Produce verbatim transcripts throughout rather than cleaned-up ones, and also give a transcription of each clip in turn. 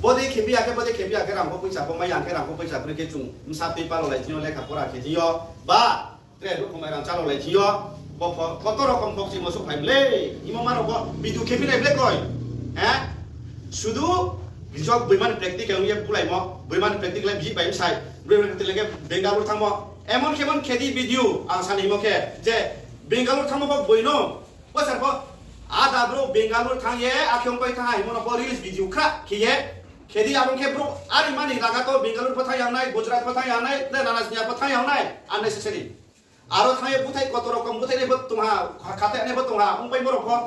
Bodei khe bi ya khe, bodei khe bi ya khe, rang pho poicha pho mai ya khe, rang pho poicha kroi khe chung bsa tui palo lai thing yo, lekha pora khe thing yo, ba tre ruh khomai rang chalo lai thing yo, bo pho kotor rokom pho chimo souhphai mlei, himo ma rao pho video khe phi nai ble koi. Sudu rijok boima ni practical ong ye bulaimo, boima ni practical le bihih bai bsai, boima ni practical le khe Bangalore thanngmo, emon khe emon khe di video, ang sa ni himo khe, je Bangalore thanngmo pho boi no, bo sar pho, ada brouh Bangalore thanng ye, akhe ongpai thanng ha himo no pho reels video khrah khe ye, khe di abo khe brouh, are mani laga to Bangalore pho thanng ya nai, Gujarat pho thanng ya nai, le nana sini ya pho thanng ya nai, unnecessary. Aro thanng ye búthaih kotor rokom búthaih nai pho tong ha, kha-, khathai nai pho tong ha, ongpai borok pho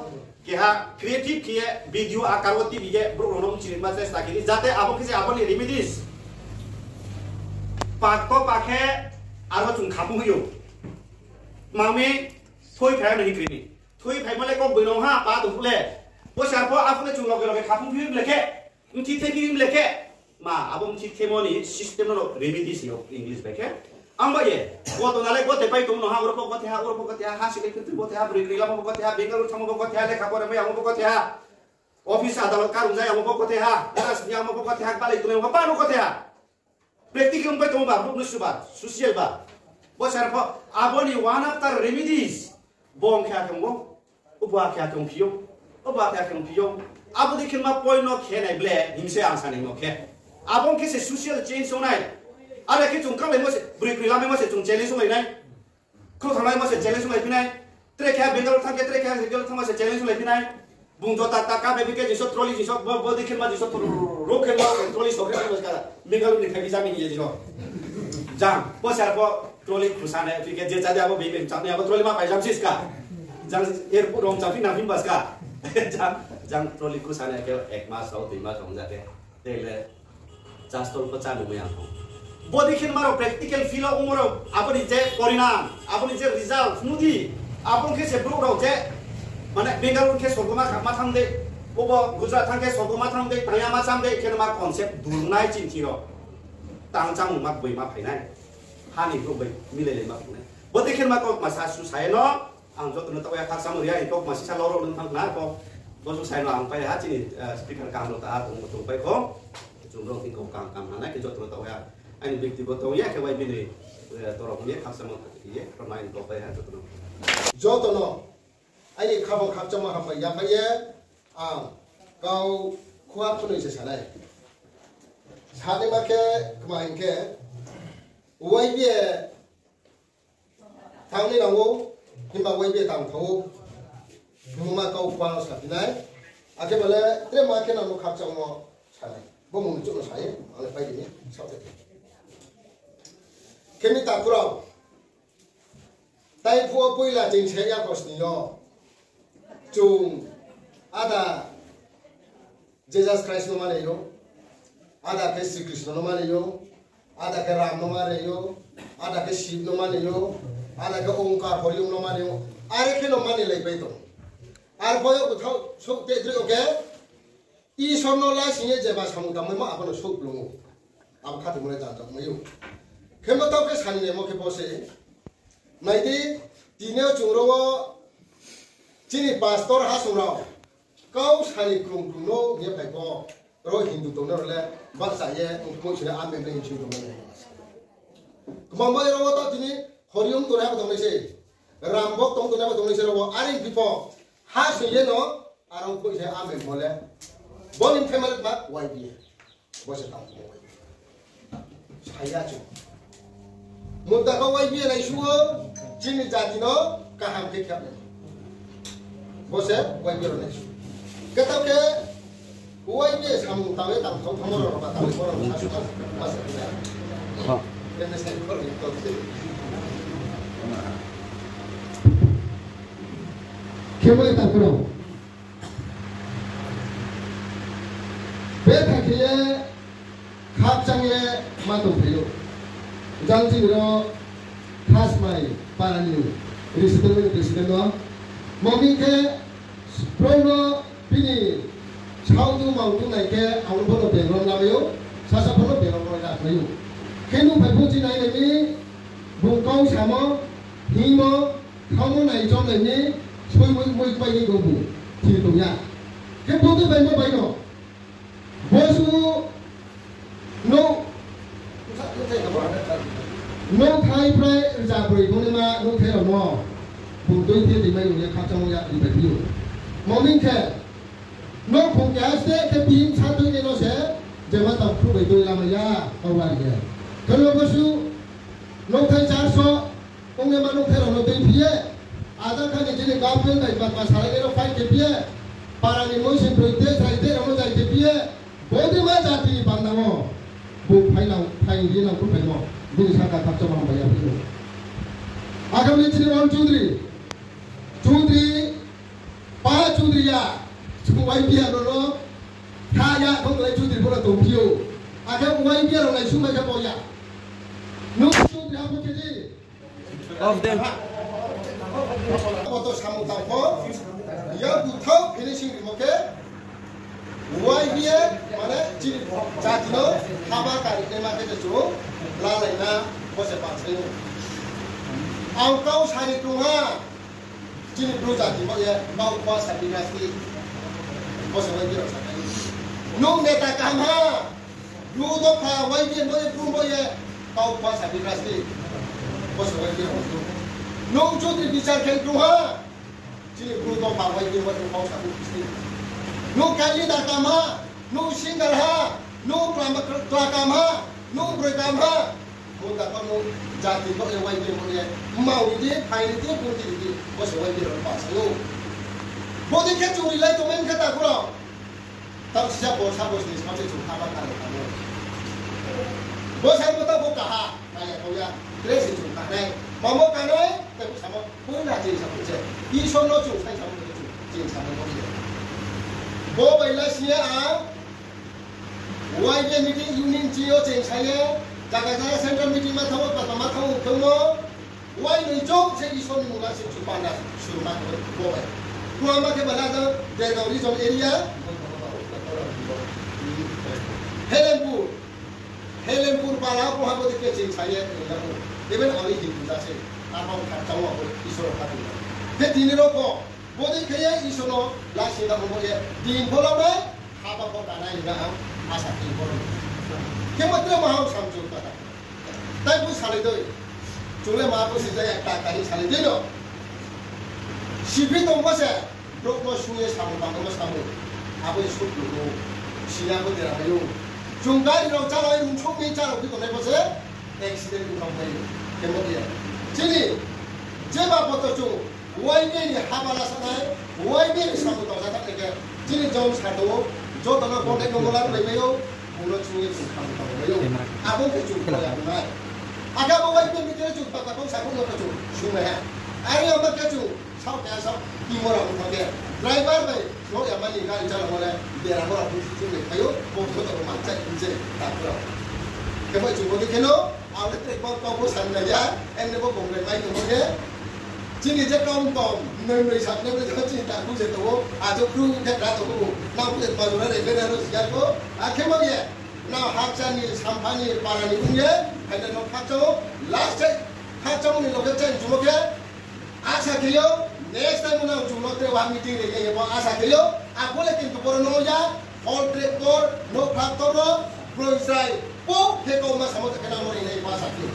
keha creative khe ye video akar wo tibi ye brouh rao no mchirima chesta khe di, jate abo khe se abo ni remedies. Pak to pa khe aro chung khaphung hoih ou. Mami, thui phai no hing kri ni. Thui phaimo le kok boi no ha, pa tong phuh le. Bo sar pho aphuh le chung loge loge khaphung phi le khe. Mthi the phi le khe. Ma, abo mthi themo ni system no remedies hing ou English bai khe. Ang ba ye, gotona le gote pai tong no ha, oro pho gote ha, oro pho gote ha, ha sile phi tui gote ha, broi kroi lamo pho gote ha, Bangalore thanngmo pho gote ha, lekha pora mai yamo pho gote ha, office adalot karung ja yamo pho gote ha, nana sini yamo pho gote ha, balai tongnai pho pano gote ha. Practical bai tongmo ba, brouh no suba, social ba. Bo sar pho, abo ni one after remedies. Bo ong khe akhe ong ou, obo akhe akhe ongphi ou, obo akhe akhe ongphi ou. Abo dei khe ma point no khe nai ble, hing se ang sa ni mo khe. Abo ong khe se social change ong nai. Are khe chung kanglaimo se, broi kroi lamaimo se chung challenge onglai nai. Khrouh thanglaimo se challenge onglai phi nai. Tre khe Bangalore thanng khe, tre khe Bangalore thanngma se challenge onglai phi nai. Bung jota ta ka bai phi khe jingso trolley jingso, bo, bo dei khe ma jingso, ro khe ma trolley so khe ma ska. Bangalore ni khai phi jami hing ye jingso. Jang, bo sar pho trolley khusa nai phi khe je chá de abo bini chá nai abo trolley ma pai jam si ska. Jang airport rong chá phi nang phi ba ska. Jang, jang trolley khusa nai khe ek mas rao, dui mas rao ja khe. Tei le chastol pho chá nungmai ang thou. Bodei khe ma rao practical field wo ongmo rao, abo ni je porinam, abo ni je result, phnuh di, abo ong khe se brouh rao je, mane Bangalore khe sorgo ma kha-, ma thanng de, obo Gujarat thanng khe sorgo ma thanng de, tang ya ma cham de, khe no ma concept dur nai chini thing yo. Tang chámung ma boi ma phai nai. Ha ni brouh bai milai lai ma phai nai. Bodei khe ma kau ma sa su sa ye no, ang joto no taoh ya khakchangmo ri ya, hing khe kma sisa loro nung thanng khna kho. Bo su sai no ang pai ha, chini, eh, speaker kaham rao ta ha, tong, tong pai kho. Chung rao thing kho kaham kaham ha nai khe joto no taoh ya. Aini bektigoto ong ya khe bai bini, eh, torop ong ye khakchangmo ye, rao nai ni kau pai ha joto no. Joto no, aini khaphang khakchangmo hambai ya pai ye, ang kau khuha khunoi se sa nai. Sa naima khe, kma hing khe, Y B A thanng ni nang ou, himba Y B A tang thanng ou. Buma kau khuha no saphi nai. Akhe ba le tre ma khe nang no khakchangmo sa nai. Bo mung chouh no sa ye, ang le pai di ni, saoh te. Khe mi takhu rao. Tai phuh wo poila ching se ya kosni yo. Chung ada Jesus Christ no mani ou, ada khe Sri Krishna no mani ou, ada khe Ram no mani ou, ada khe Shiv no mani ou, ada khe Omkar Hori Om no mani ou, are khe no mani lai pai tong. Arphuh yo bthao souh te droi yo khe, Isor no lasing ye jeba samung tangmaimo abo no souhplung ou. Abo khathoimo le janjak mai ou. Khemo taoh khe sani naimo khe bo se. Nai di, tini yo chung rao wo chini pastor hasung rao kau sani krung krung no hing ye phai pho, ro Hindu tongnai rao le bahcha ye ongkoi sini amen le hing sing tongnai. Kbang bai rao wo taoh tini Hori Om tongnai bo tongnai se, Ram bo tong tongnai bo tongnai se rao wo, are phi pho, ha sing ye no, aro koi se amen mo le. Bo ni family ma Y B A. Bo se tang mo Y B A. Saya chung. Mutta kau Y B A nai su o, chini jati no kaham khe khe nai. Bo se Y B A rao nai su. Khe taoh khe Y B A samung tang ye tang thou thamo rao ba tang ye bo rao sa su ma se khe nai. Khe nai sai khe rao ni kau se. Khe bo le takhu rao. Betha khe ye khakchang ye ma tongphai ou. Jang chini ro Khasmai para ni resident, president no. Mami khe brouh no bini saohdu mangdu nai khe ang pho no background lamai ou, sasa pho no background lamai ou. Khe nung phai phuh chi nai nai mi, bung kau samo, hingmo, khaomo nai chom nai mi, soi moi moi pai ni tong bu, thir tong ya. Khe bodei bai mo bai no. Bo su Nouh, nouhthai prai rza broi bongnaima nouhthai rao no bung tui khe rimai nung ye khakchangmo ya ripai phi ou. Mo hing khe, nouhkhong keha steh khe bihih bsa tuinai no se, jema tang khruh bai tui lamai ya, kau lari ye. Kheno bosuh nouhthai charso, ongnaima nouhthai rao no tuiphi ye, ajang kha ni chini government bai matma salai nai rao fight khe phi ye, para ni moising broi te, chrai te rao no jai khe phi ye, bodei ma jati ni panda wo, bung phai nang, phai ri nang khruhphaimo, bini saka khakchangmo hambai ya phi ou. Agam ni chini Ron Chudri, Chudri, pa Chudri ya, chung Y B A rao no, kha ya, kho tongnai Chudri pho no tongphi ou. Akhe Y B A rao naisumai khe bo ya. Nung Chudri ha pho khe di. Of them. Bo to samung tang pho, ya buthaoh finishing rimo khe, Y B A, mane, chini jati no haba kari naima khe je chung lalai na, bo se pansai ou. Ang kau sari krung ha, chini Bru jati bo ye, kau khua sabi rasti, bo se Y B A rao sakai. Nung neta kaham ha, Bru dopha Y B A bo ye, Bru bo ye, kau khua sabi rasti, bo se Y B A rao. Nung Chudri bichar khe krung ha, chini Bru dopha Y B A bo ye, kau sabi rasti. Nung kali da kaham ha, nung singer ha, nung kla kaham ha, nung broi kaham ha, Bo da kau no jati bo ye Y B A bo ye, ma ri di, phai ri di, bo ti ri di, bo se Y B A rao no pansai ou. Bodei khe chung rilai tongmai khe takhu rao. Tao sisa borsa bosni sa se chung haba kari thanng ou. Bo sai bo ta bo kaha, kaya kau ya, tre se chung kanai. Mamo kanai, tei bo samo, poila chini samo se. Isor no chung sai samo se chung, chini samo no se. Bo bai la si ya ang, Y B A meeting union chi yo cheng sa ye, jaga jaga central meeting ma thanng ou, pata ma thanng ou, thangmo, wai noi chouh se Isor ni mung la se chu panda surma khe bo bai. Kuama khe bana jang Dergaon region area, Helenpur, Helenpur pala wo ha bo dei khe cheng sa ye, even ori Hindu ja se, abo kha thanng ou, Isor kha thanng ou. Khe tini rao pho, bodei khe ye Isor no lasing na bo ye, din pho la nai, haba pho kanai hing ye ang asa khe pho. Khe bo tre maha samchu kata. Tai bo salai dei. Chung le ma bo si jaya ta kari salai dei no. Siphi tong bo se, brouh no sung ye samung tang bo samung. Abo ye suk no. Siya bo dera mai ou. Chung gari rao chalai rung sung ni chalai phi tongnai bo se, accident ong thang pai ou. Khe bo ye. Chini, jeba bo to chung, Y B A ni haba la sanai, Y B A ni samung tangsa thanng khe, chini jom sa tong ou, joto no contact number la rilai mai ou, bung no chung ye chung samung tang mai ou. Abo khe chung khe la ya nai. Akhe abo Y B A ni khe chung pata kau sa khe no khe chung sung nai ha. Are abo khe chung sao khe sao, timo rao ong thang khe. Driver bai, no ya mani gari chalamo le, dera mo rao bung chung le phai ou, bo joto rao ma chai bung je, ta rao. Khe bai chung bo ni khe no, Ang le tre kau kau bo san nai ya, ene bo bung le mai tongmo ye. Chini je kau tong, noi noi sak noi noi chini ta bu je tong ou, a jo kru je kra tong ou, nang bu je ma jora re bena ro siya ko, a khe ma ye. Nang hakcha ni, sampha ni, para ni ong ye, hai no khakchang ou, last time khakchang ni loge chai chumo khe, Asa khe yo, next time no chung no tre wa meeting ri ye bo asa khe yo, abo le kintu boro no ya, hall tractor, no tractor no, broi jai, po khe kau ma samo khe nang no ri nai bo asa khe yo.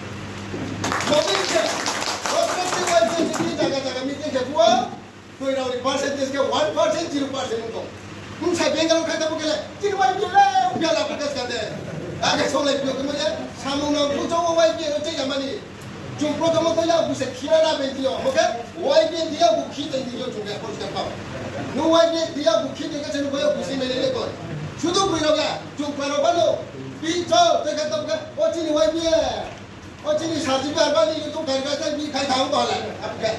Bo meeting khe, bo meeting Y B A meeting, jaga jaga meeting khe bua, broi rao ni percentage khe one percent, zero percent tong. Bung sai Bengal khai ta bo khe le, chini Y B A le, bia la prakash kha de. Age solai phi yo khe mo ye, samung no bu chong Y B A no che ya mani. Chung prothom to ya bu se khina na benti yo, omo khe Y B A ni ya bu khi tei ni yo chung ya post ya pao. No Y B A ni ya bu khi tei khe se no ya bu se mene le ko. Sudu bui rao ya, chung pa rao ba no. Pi cho, te khe to khe, o chini Y B A. O chini sarjibi arba ni YouTube khe khe bi khai thang to le. Khe.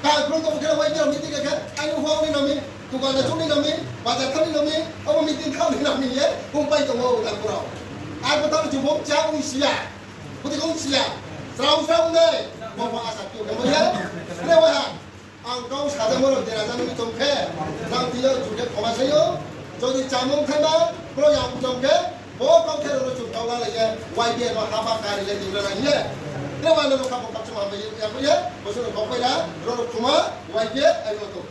Ka prothom khe Y B A ni meeting khe, ai no hong ni no mi, dukan na chung ni no mi, bazar thang ni no mi, obo meeting thang ni no mi ye, bung pai tong o, na pura. Arbo thang chung bung cha ung siya. Budi kong siya, srao srao nai, bo bo asa khe mo ye, le wa ha, ang kau sajamo rao dera jani tong khe, nang tini yo chung khe khoma sai yo, jodi chamung khe ma, bro yang tong khe, bo kau khe rao no chung kau la lai ye, Y B A no haba kari le ding la nai ye, le wa no kha bo kap chuma bai ye, ya bo ye, bo se no kau pai ra, rao no khuma, Y B A, ai no to.